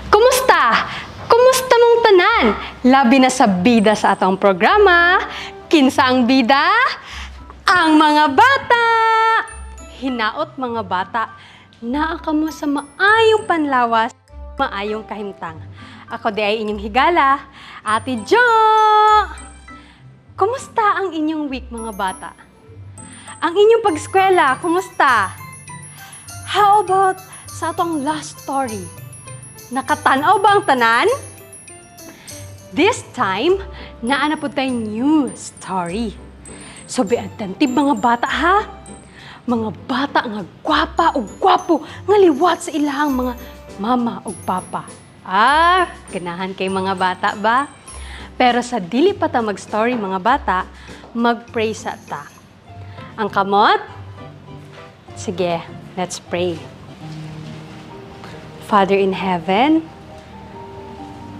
Kumusta? Kumusta mong tanan? Labi na sa bida sa atong programa. Kinsa ang bida? Ang mga bata! Hinaot, mga bata, naa kamo sa maayong panlawas, maayong kahimtang. Ako diay inyong higala, Ate Jo! Kumusta ang inyong week, mga bata? Ang inyong pag-eskwela, kumusta? How about sa atong last story? Nakatanaw ba ang tanan? This time, naa na pud tay new story. So be attentive, mga bata, ha? Mga bata nga gwapa o gwapo nga liwat sa ilahang mga mama o papa. Ah, ganahan kay mga bata ba? Pero sa dili pa ta mag-story, mga bata, mag-pray sa ta. Ang kamot? Sige, let's pray. Father in heaven,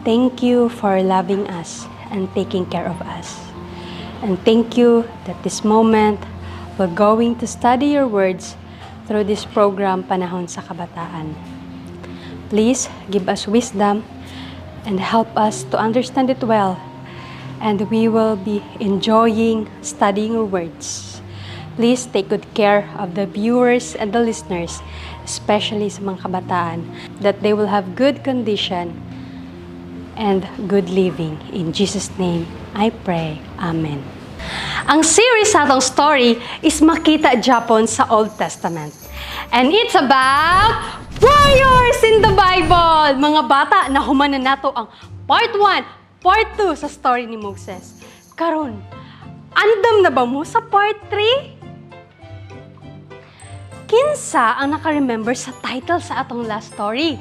thank you for loving us and taking care of us. And thank you that this moment we're going to study your words through this program, Panahon sa Kabataan. Please give us wisdom and help us to understand it well. And we will be enjoying studying your words. Please take good care of the viewers and the listeners, especially sa mga kabataan, that they will have good condition and good living. In Jesus' name, I pray. Amen. Ang series sa atong story is makita japon sa Old Testament. And it's about warriors in the Bible! Mga bata, nahuman na nato ang part 1, part 2 sa story ni Moses. Karon, andam na ba mo sa part 3? Kinsa ang naka-remember sa title sa atong last story?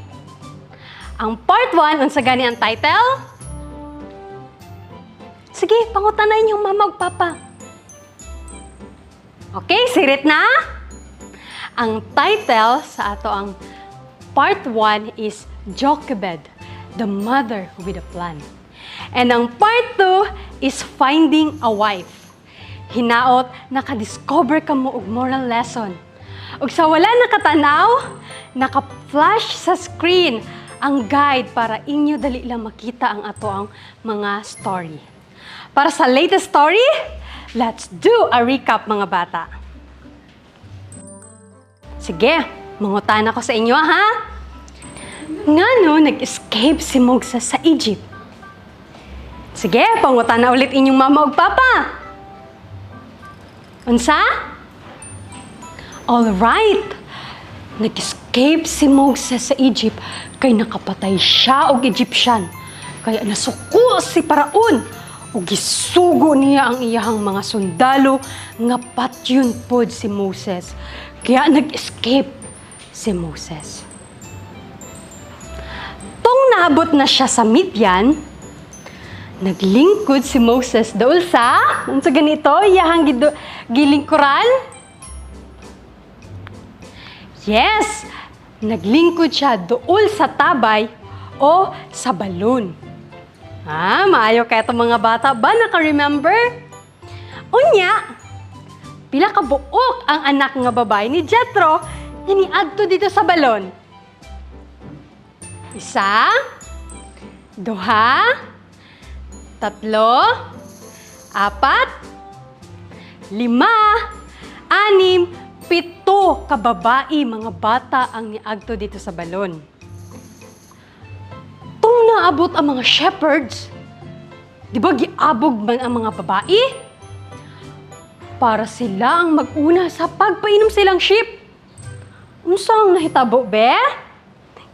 Ang part 1, unsa gani ang title? Sige, pangutana inyong mama ug papa. Okay, sirit na? Ang title sa ato ang part 1 is Jochebed, the mother with a plan. And ang part 2 is Finding a Wife. Hinaot, nakadiscover ka mo og moral lesson. Ug sa wala nakatanaw, naka-flash sa screen ang guide para inyo dali lang makita ang ato ang mga story. Para sa latest story, let's do a recap, mga bata. Sige, mangutana ko sa inyo, ha? Ngano nag-escape si Moses sa Egypt? Sige, pangutana ulit inyong mama ug papa. Unsa? All right. Nag-escape si Moses sa Egypt kay nakapatay siya og Egyptian. Kaya nasuko si Paraon ug gisugo niya ang iyahang mga sundalo nga patyon pod si Moses. Kaya nag-escape si Moses. Tung naabot na siya sa Midian, naglingkod si Moses dool sa unsa ganito iyahang gilingkuran? Yes, naglingkod siya dool sa tabay o sa balon. Ah, maayo kay itong mga bata ba, naka-remember? Unya, pila ka buok ang anak nga babae ni Jethro nga niadto dito sa balon? Isa, duha, tatlo, apat, lima, anim, pito ka babae, mga bata, ang niadto dito sa balon. Tung naabot ang mga shepherds, di ba giabog man ang mga babae? Para sila ang mag-una sa pagpainom silang sheep. Unsa ang nahitabo, be?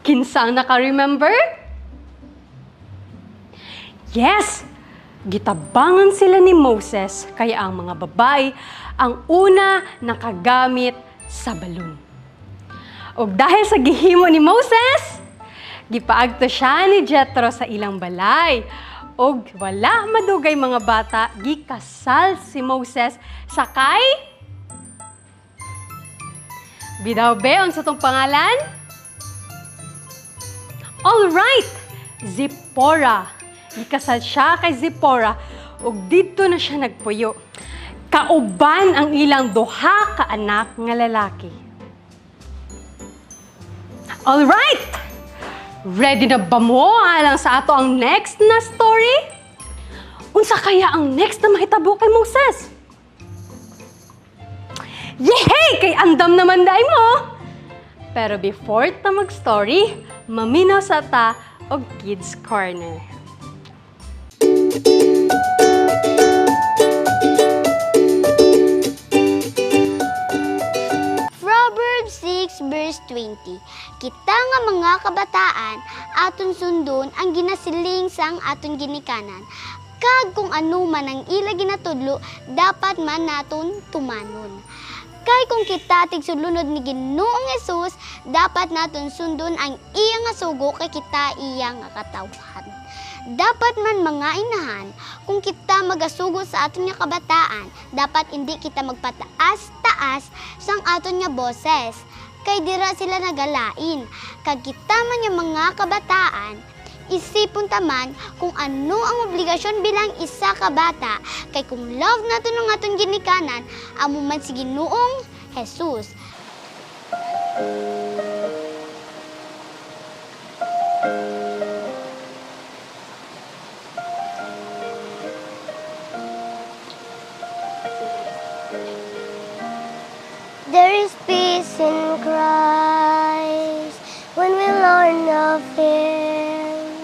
Kinsa ang naka-remember? Yes! Gitabangan sila ni Moses, kaya ang mga babae ang una nakagamit sa balon. Og dahil sa gihimo ni Moses, gipaagto siya ni Jethro sa ilang balay. Og wala madugay, mga bata, gikasal si Moses sa kay Bidaw be, unsa tong pangalan? All right, Zipporah. Gikasal siya kay Zipporah ug didto na siya nagpuyo. Kauban ang ilang duha ka anak nga lalaki. All right! Ready na ba mo alang sa ato ang next na story? Unsa kaya ang next na mahitabo kay Moses? Yehey! Kay andam naman dai mo! Pero before ta mag-story, maminaw sa ta og Kids Corner. Proverbs 6 verse 20. Kita nga mga kabataan, aton sundon ang ginasiling sang aton ginikanan. Kag kung ano man ang ila ginatudlo, dapat man naton tumanon. Kay kung kita tigsulunod ni Ginoong Hesus, dapat naton sundon ang iya nga sugo kay kita iya nga katawhan. Dapat man mga inahan, kung kita magasugo sa aton nga kabataan, dapat hindi kita magpataas-taas sang aton nga boses. Kay dira sila nagalain. Kag kita man yung mga kabataan, isipon taman kung ano ang obligasyon bilang isa ka bata. Kay kung love naton ang aton ginikanan, amo man si Ginoong Jesus. There is peace in Christ when we learn of Him.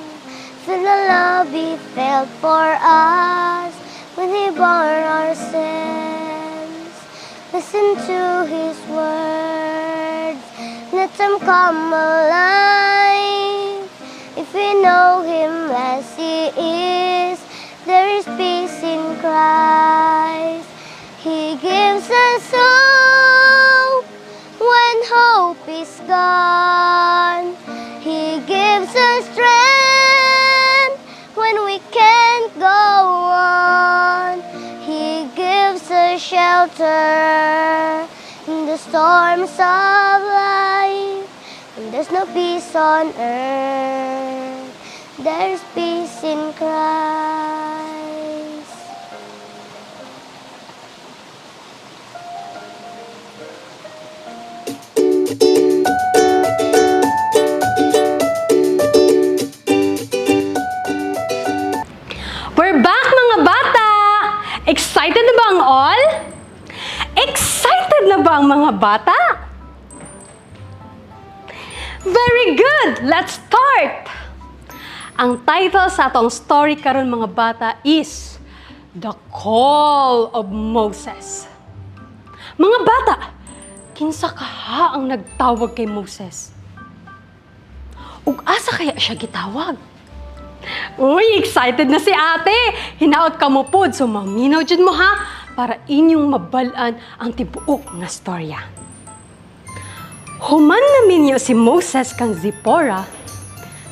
Feel the love He felt for us when He bore our sins. Listen to His words, let them come alive. If we know Him as He is, there is peace in Christ. He gives us hope when hope is gone. He gives us strength when we can't go on. He gives us shelter in the storms of life. When there's no peace on earth, there's peace in Christ. We're back, mga bata! Excited na ba ang all? Excited na ba ang mga bata? Very good! Let's start! Ang title sa atong story karon, mga bata, is The Call of Moses. Mga bata, kinsa kaha ang nagtawag kay Moses? Ug asa kaya siya gitawag? Uy, excited na si ate! Hinaot ka mo pod, so maminaw jud mo ha, para inyong mabal-an ang tibuok nga storya. Human na minyo si Moses kang Zipporah,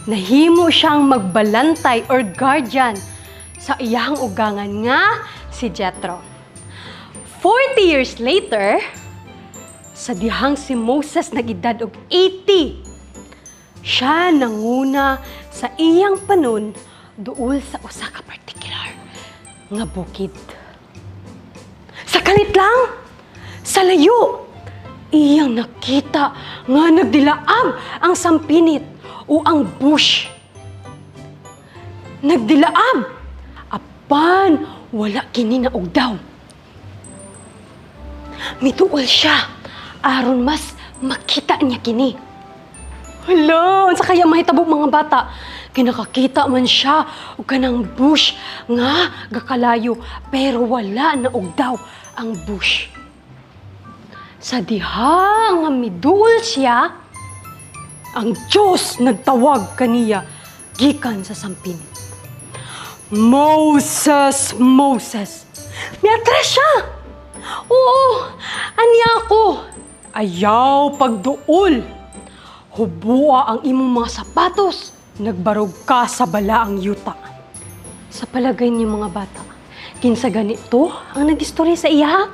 nahimo siyang magbalantay or guardian sa iyang ugangan nga si Jethro. 40 years later, sa dihang si Moses nag-edad og 80, siya nanguna sa iyang panon duol sa usa ka particular nga bukid. Sa kalit lang, sa layo, iyang nakita nga nagdilaab ang sampinit o ang bush. Nagdilaab, apan wala kini na daw. Mituol siya aron mas makita niya kini. Hala, unsa kaya mahitabo, mga bata? Kinakakita man siya og kanang bush nga gakalayo, pero wala na og daw ang bush. Sa diha nga miduol siya, ang Diyos nagtawag kaniya gikan sa sampinit. "Moses, Moses!" Miatras siya. "Oo, ania ako." "Ayaw pagduol. Hubua ang imong mga sapatos. Nagbarog ka sa balaang yuta." Sa palagay niyo, mga bata, kinsa ganito ang nagistorya sa iya?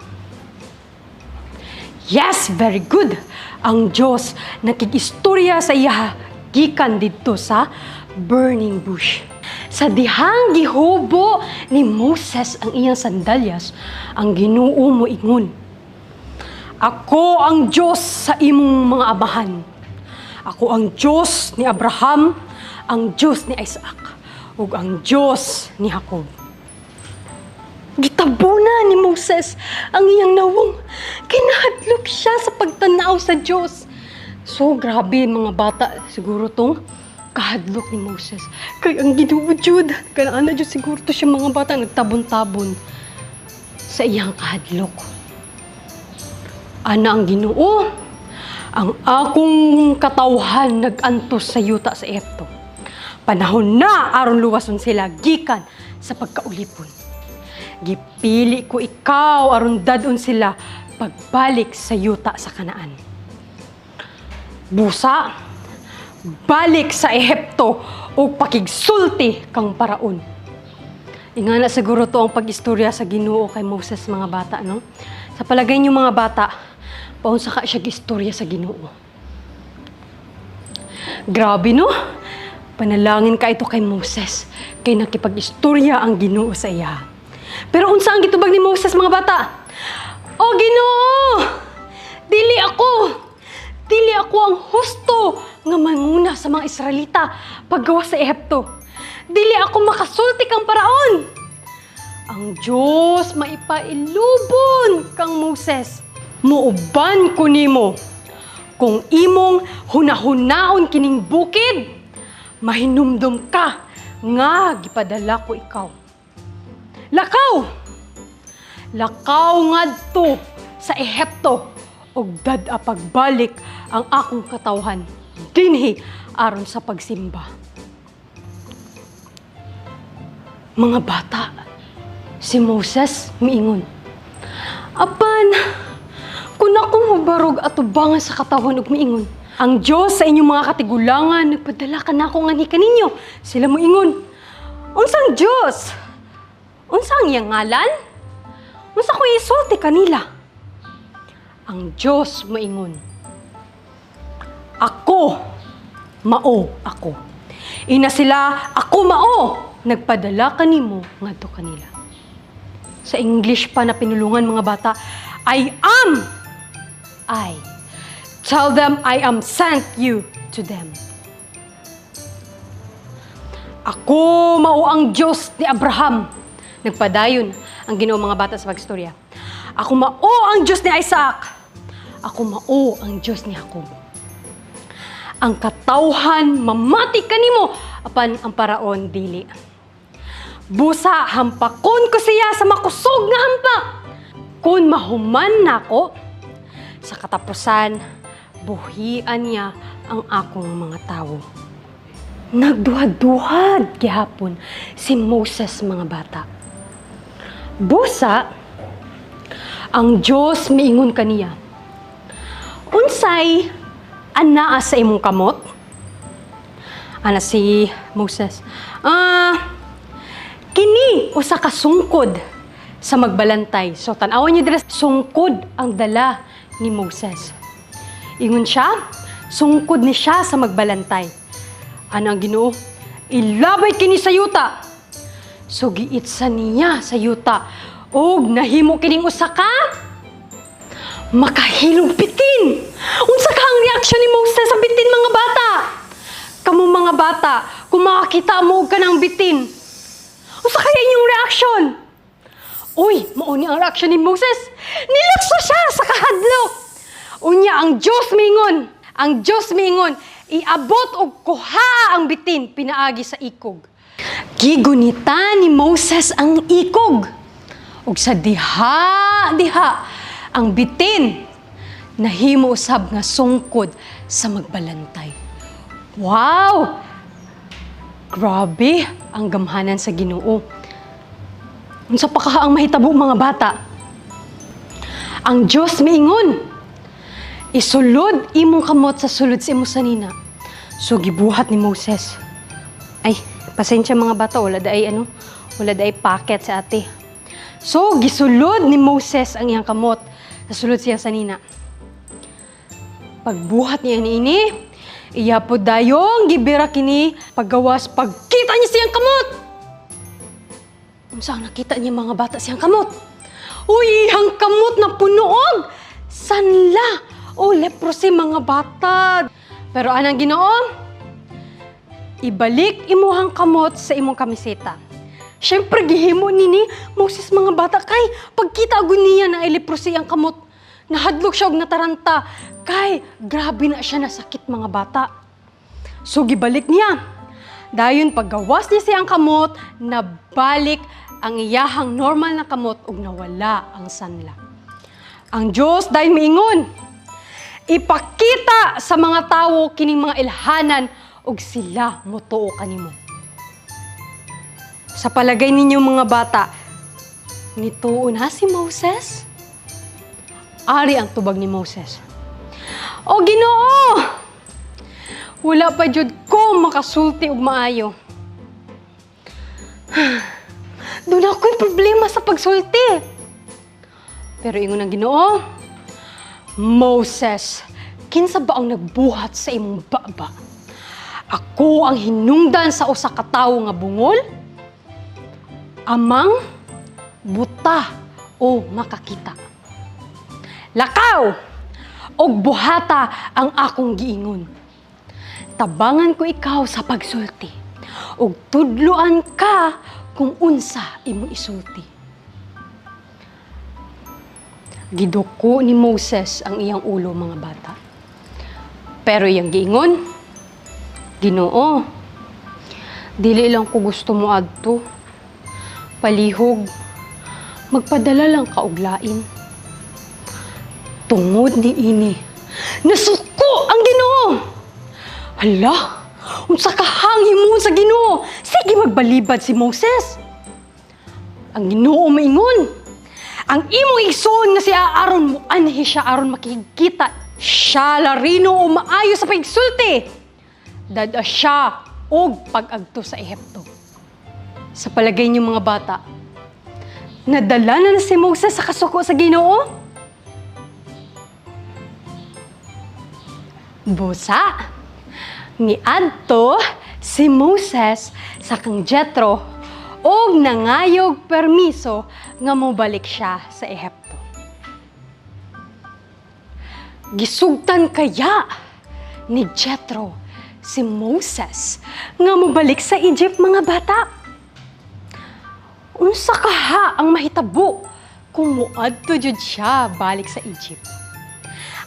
Yes, very good. Ang Diyos nakig-istorya sa iya gikan didto sa burning bush. Sa dihang gihubo ni Moses ang iyang sandalyas, ang Ginoo moingon, "Ako ang Diyos sa imong mga amahan. Ako ang Diyos ni Abraham, ang Diyos ni Isaac, ug ang Diyos ni Jacob." Gitabuna ni Moses ang iyang nawong. Kinahadlok siya sa pagtanaw sa Diyos. So grabe, mga bata, siguro tong kahadlok ni Moses. Kay ang Ginoo jud, kanana jud siguro to siya, mga bata, nagtabon-tabon sa iyang kahadlok. Ana ang Ginoo, "Ang akong katawhan nag-antos sa yuta sa Ehipto. Panahon na aron luwason sila gikan sa pagkaulipon. Gipili ko ikaw aron dad-on sila pagbalik sa yuta sa Kanaan. Busa, balik sa Ehipto ug pakigsulti kang Paraon." Ingana siguro to ang pag-istorya sa Ginoo kay Moses, mga bata, no? Sa palagay niyo, mga bata, paunsa ka siya istorya sa Ginoo? Grabe, no? Panalangin ka ito kay Moses kay nakipag-istorya ang Ginoo sa iya. Pero unsa ang gitubag ni Moses, mga bata? "O Ginoo! Dili ako! Dili ako ang husto nga manguna sa mga Israelita paggawas sa Ehipto. Dili ako makasulti kang Paraon." Ang Diyos maipailubon kang Moses. "Muuban ko nimo. Kung imong hunahunaon kining bukid, mahinumdum ka nga gipadala ko ikaw. Lakaw! Lakaw ngadto sa Ehipto ug dad-a pagbalik ang akong katawhan dinhi aron sa pagsimba." Mga bata, si Moses miingon, "Apan, kung ako mabarog atubangan sa katawhan ug miingon, 'Ang Diyos sa inyong mga katigulangan nagpadala kanako nganhi kaninyo.' Sila moingon, 'Unsang Diyos? Unsa ang iyang ngalan?' Unsa ko isulti kanila?" Ang Diyos moingon, "Ako, mao ako. Ina sila, 'Ako mao nagpadala kanimo ngadto kanila.'" Sa English pa na pinulungan, mga bata, "I am I. Tell them I am sent you to them." "Ako mao ang Diyos ni Abraham." Nagpadayon ang Ginoo, mga bata, sa pagstorya. "Ako mao ang Diyos ni Isaac. Ako mao ang Diyos ni Jacob. Ang katawhan mamati kanimo, apan ang Paraon dili. Busa hampakon ko siya sa makusog nga hampak. Kung mahuman nako, sa katapusan, buhian niya ang akong mga tawo." Nagduha-duhad gihapon si Moses, mga bata. Busa, ang Diyos miingon kaniya, "Unsay anaa sa imong kamot?" Ana si Moses, "Ah, kini usa ka sungkod sa magbalantay." So tan-awan niyo dira, sungkod ang dala ni Moses. Ingon siya, sungkod ni siya sa magbalantay. Ana ang Ginoo, "Ilabay kini sa yuta." So giitsa niya sa yuta ug nahimo kining usa ka makahilong bitin. Unsa ka ang reaksyon ni Moses sa bitin, mga bata? Kamo, mga bata, kung makakita mo og kanang bitin, unsa kaya inyong reaksyon? Uy, mao ni ang reaksyon ni Moses. Nilukso siya sa kahadlok. Unya ang Dios mingon, ang Dios mingon, "Iabot og kuha ang bitin pinaagi sa ikog." Gigunita ni Moses ang ikog. Ug sa diha diha ang bitin nahimo usab nga sungkod sa magbalantay. Wow! Grabe ang gamhanan sa Ginoo. Unsa pa kaha ang mahitabo, mga bata? Ang Dios miingon, "Isulod imong kamot sa sulod sa imong sanina." So gibuhat ni Moses. Ay, pasensya, mga bata, wala daay ano, wala daay packet sa ate. So gisulod ni Moses ang iyang kamot sa sulod siya sanina. Pagbuhat niya niini, Iya po dayong gibira kini paggawas pagkita niya siyang kamot. Unsa ang nakita niya, mga bata, siyang kamot? Uy, iyang kamot na punoog! Sanla! O leprosy, mga bata. Pero anang Ginoo? Ibalik imuhang kamot sa imong kamiseta. Siyempre, gihimo ni Moses, mga bata, kay pagkita agud niya na leprosy ang kamot, nahadlok siya og nataranta kay grabe na siya nasakit, mga bata. So gibalik niya. Dayon paggawas niya siyang kamot, nabalik ang iyahang normal na kamot ug nawala ang sanla. Ang Diyos dayon miingon, "Ipakita sa mga tawo kining mga ilhanan ug sila motuo kanimo." Sa palagay ninyo, mga bata, nituo na si Moses? Ari ang tubag ni Moses. "O Ginoo! Wala pa jud ko makasulti og maayo. Duna ako'y problema sa pagsulti." Pero ingon ang Ginoo, "Moses, kinsa ba ang nagbuhat sa imong baba? Ako ang hinungdan sa usa ka tawo nga bungol, amang buta o makakita. Lakaw og buhata ang akong giingon. Tabangan ko ikaw sa pagsulti ug tudloan ka kung unsa imong isulti." Giduko ni Moses ang iyang ulo, mga bata. Pero iyang giingon, "Ginoo, dili lang ko gusto mo adto. Palihog, magpadala lang ka og lain." Tungod ni ini, nasuko ang Ginoo. Hala, unsa kahang himuon sa Ginoo? Sige magbalibad si Moses. Ang Ginoo maingon, "Ang imong igsoon nga si Aaron, muanhi siya aron makikita. Siya larino o maayo sa pagsulti. Dad-a siya og pag-agto sa Ehipto." Sa palagay niyo, mga bata, nadala na si Moses sa kasuko sa Ginoo? Busa, niadto si Moses sa kang Jethro og nangayog permiso nga mobalik siya sa Ehipto. Gisugtan kaya ni Jethro si Moses nga mobalik sa Egypt, mga bata? Unsa kaha ang mahitabo kung moadto jud siya balik sa Egypt?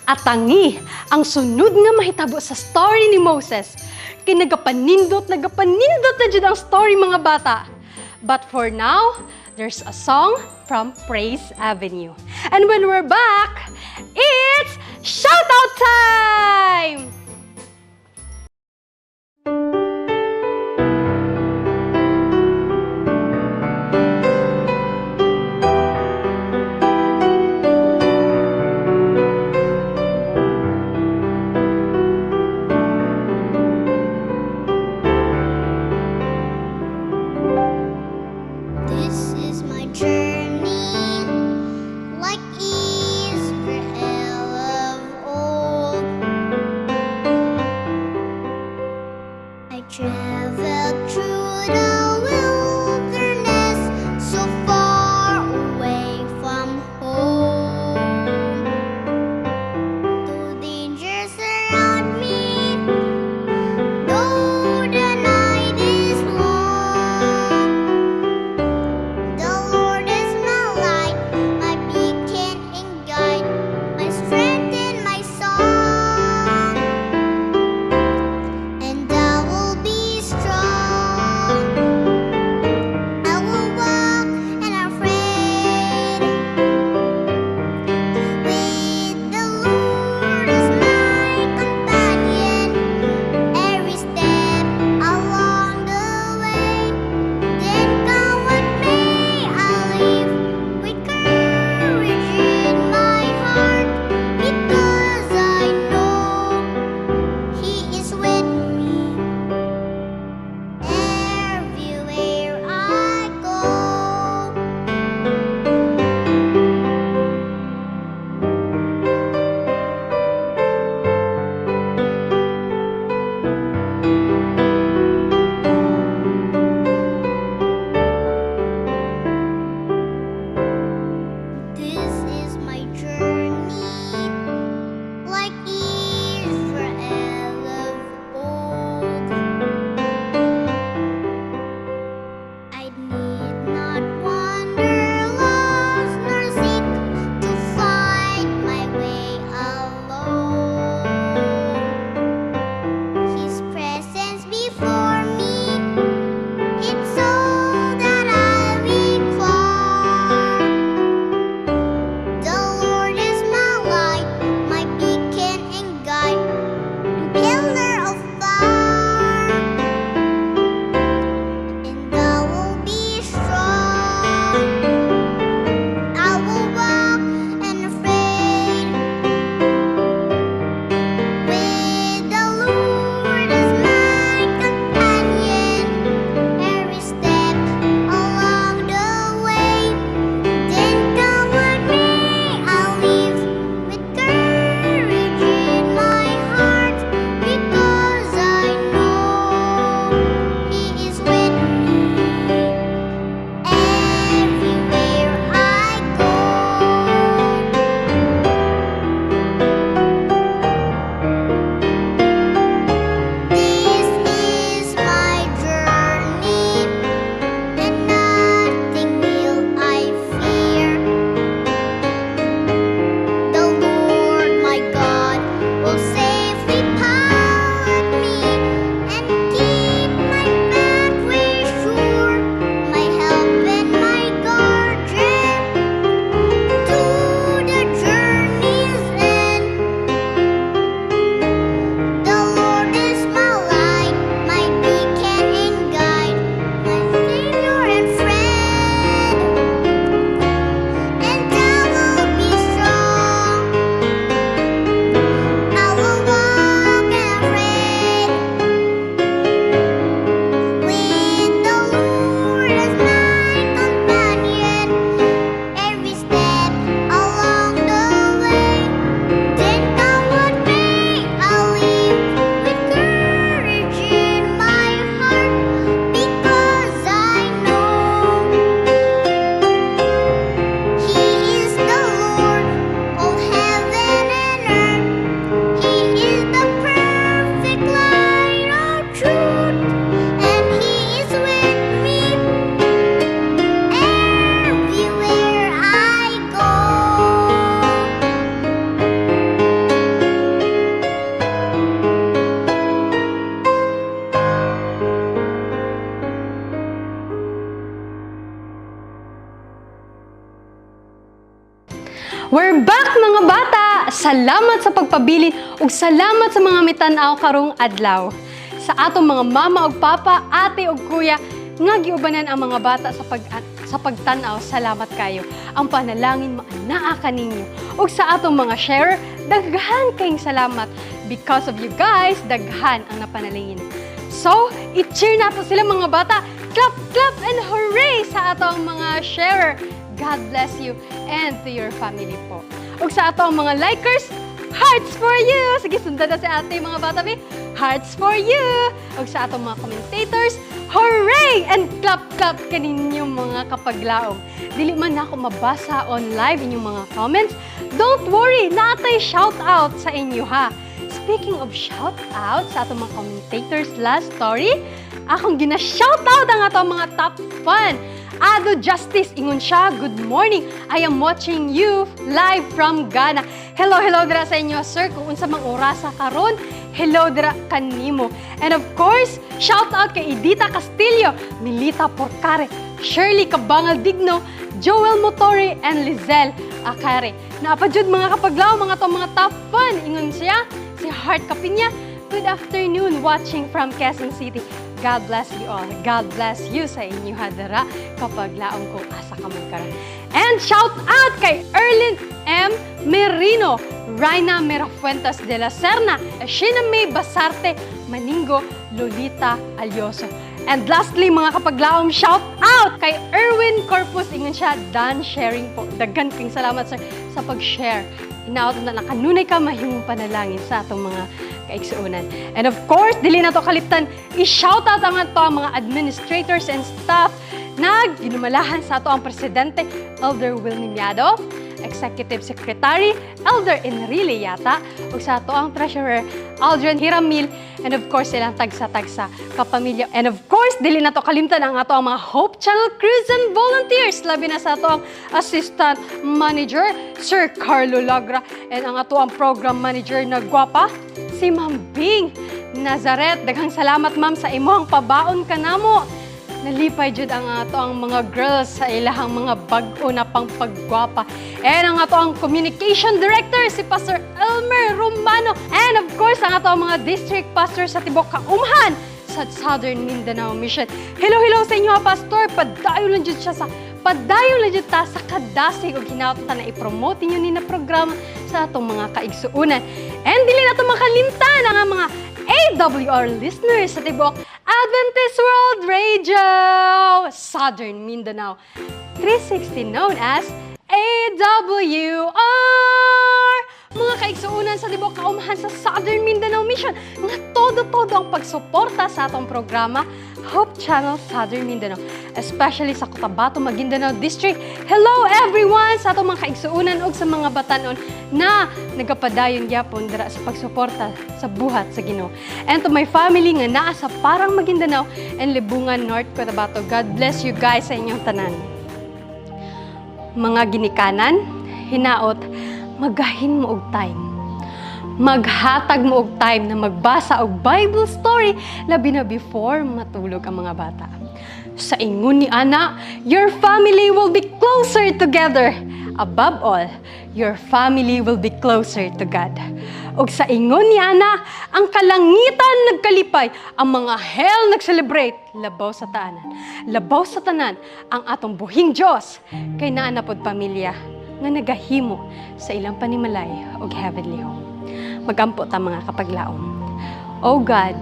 Atangi ang sunod nga mahitabo sa story ni Moses. Kay nagapanindot, nagapanindot na jud ang story, mga bata. But for now, there's a song from Praise Avenue. And when we're back, it's shout out time! This is my journey, like Israel of old. We're back, mga bata! Salamat sa pagpabilin ug salamat sa mga mitan-aw karong adlaw. Sa atong mga mama ug papa, ate ug kuya nga giubanan ang mga bata sa pagtan-aw, salamat kayo. Ang panalangin maanaa kaninyo. Ug sa atong mga sharer, daghan kayong salamat. Because of you guys, daghan ang napanalangin. So, i-cheer nato sila, mga bata. Clap, clap, and hooray sa atong mga sharer. God bless you and to your family po. Ug sa atong mga likers, hearts for you! Sige, sundan na si ate, mga bata, bi. Hearts for you! Ug sa atong mga commentators, hooray! And clap, clap kaninyo, mga kapaglaom. Dili man nako mabasa on live inyong mga comments. Don't worry, naa tay shout out sa inyo ha. Speaking of shout out sa atong mga commentators last story, akong gina-shout out ang atong mga top fan. Ado Justice, ingon siya, "Good morning. I am watching you live from Ghana." Hello, hello dira sa inyo, sir. Kung unsa mang orasa karon, hello dira kanimo. And of course, shout out kay Edita Castillo, Milita Porcare, Shirley Cabangal Digno, Joel Motore, and Lizelle Akare. Naa pa jud, mga kapaglaom, mga to mga top fan. Ingon siya, si Heart Capinya, "Good afternoon, watching from Quezon City. God bless you all." God bless you sa inyo hadara kapaglaom kung asa ka man karon. And shout out kay Erlyn M. Merino, Raina Merafuentas de la Serna, Sheena May Basarte, Maningo, Lolita Alyoso. And lastly, mga kapaglaom, shout out kay Erwin Corpus. Ingon siya, "Done sharing po." Daghan kayong salamat, sir, sa pag-share. Hinaot na kanunay ka mahimong panalangin sa atong mga kaigsuonan. And of course, dili nato kaliptan, i-shout out ang ato ang mga administrators and staff na ginumalahan sa ato ang presidente, Elder Wilnie Miado, Executive Secretary, Elder Enrile Yata, ug sa ato ang Treasurer, Aldrin Hiramil, and of course, silang tagsa-tagsa kapamilya. And of course, dili nato kalimtan ang ato ang mga Hope Channel crews and volunteers, labi na sa ato ang Assistant Manager, Sir Carlo Lagra, and ang ato ang Program Manager na gwapa, si Ma'am Bing Nazaret. Daghang salamat, ma'am, sa imong pabaon kanamo. Nalipay jud ang ato ang mga girls sa ilahang mga bag-o na pangpagwapa. And ang ato ang Communication Director, si Pastor Elmer Romano. And of course, ang ato ang mga district pastor sa tibok kaumhan sa Southern Mindanao Mission. Hello, hello sa inyo, ha, Pastor. Padayon lang jud ta sa kadasig ug hinaot ta na i-promote ninyo ni na programa sa atong mga kaigsuonan. And dili nato makalimtan ang mga AWR listeners sa tibuok Adventist World Radio, Southern Mindanao 360, known as AWR. Mga kaigsuonan sa tibuok kaumhan sa Southern Mindanao Mission nga todo-todo ang pagsuporta sa atong programa Hope Channel Southern Mindanao, especially sa Cotabato, Maguindanao District. Hello everyone sa atong mga kaigsuonan ug sa mga batanon na nagapadayon gyapon dira sa pagsuporta sa buhat sa Ginoo. And to my family nga naa sa Parang, Maguindanao and Libungan, North Cotabato. God bless you guys sa inyong tanan. Mga ginikanan, hinaot magahin mo og time. Maghatag mo og time na magbasa og Bible story labi na before matulog ang mga bata. Sa ingon ni Ana, your family will be closer together. Above all, your family will be closer to God. Ug sa ingon ni Ana, ang kalangitan nagkalipay, ang mga hell nag-celebrate, labaw sa tanan. Labaw sa tanan ang atong buhing Dios kay naa na pod pamilya nga nagahimo sa ilang panimalay og heavenly home. Magampo ta, mga kapaglaom. Oh God,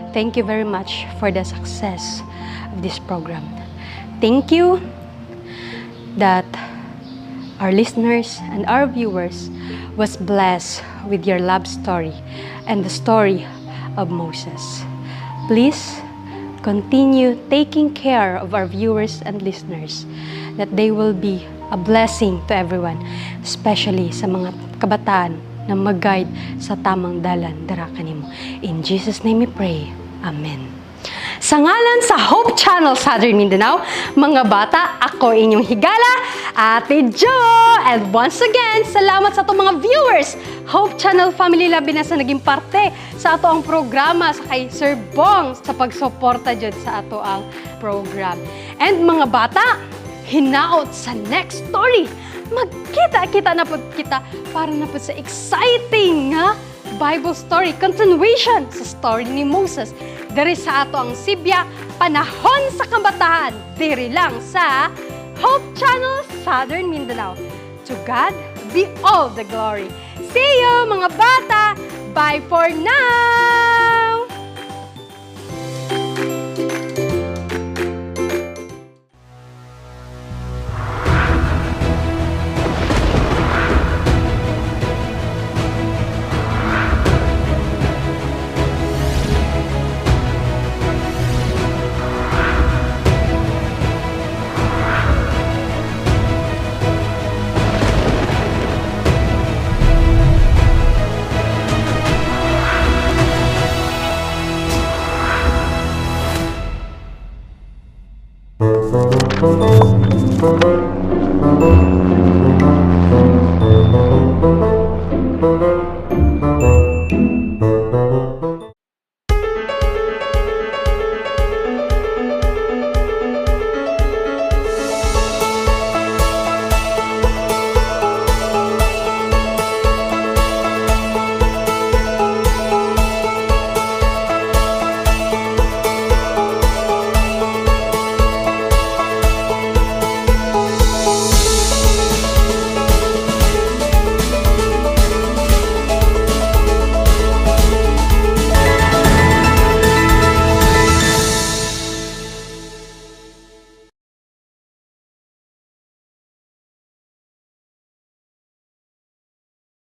thank you very much for the success of this program. Thank you that our listeners and our viewers was blessed with your love story and the story of Moses. Please continue taking care of our viewers and listeners that they will be a blessing to everyone, especially sa mga kabataan na mag-guide sa tamang dalan dara kanimo. In Jesus' name we pray. Amen. Sa ngalan sa Hope Channel Southern Mindanao, mga bata, ako inyong higala, Ate Jo! And once again, salamat sa atong mga viewers, Hope Channel family, labi na sa naging parte sa ato ang programa sa kay Sir Bong sa pagsuporta jud sa ato ang program. And mga bata, hinaot sa next story, Magkita-kita na pud kita para na pud sa exciting nga Bible story, continuation sa story ni Moses. Diri sa atoang Sibya, Panahon sa Kabataan, diri lang sa Hope Channel Southern Mindanao. To God be all the glory. See you, mga bata! Bye for now!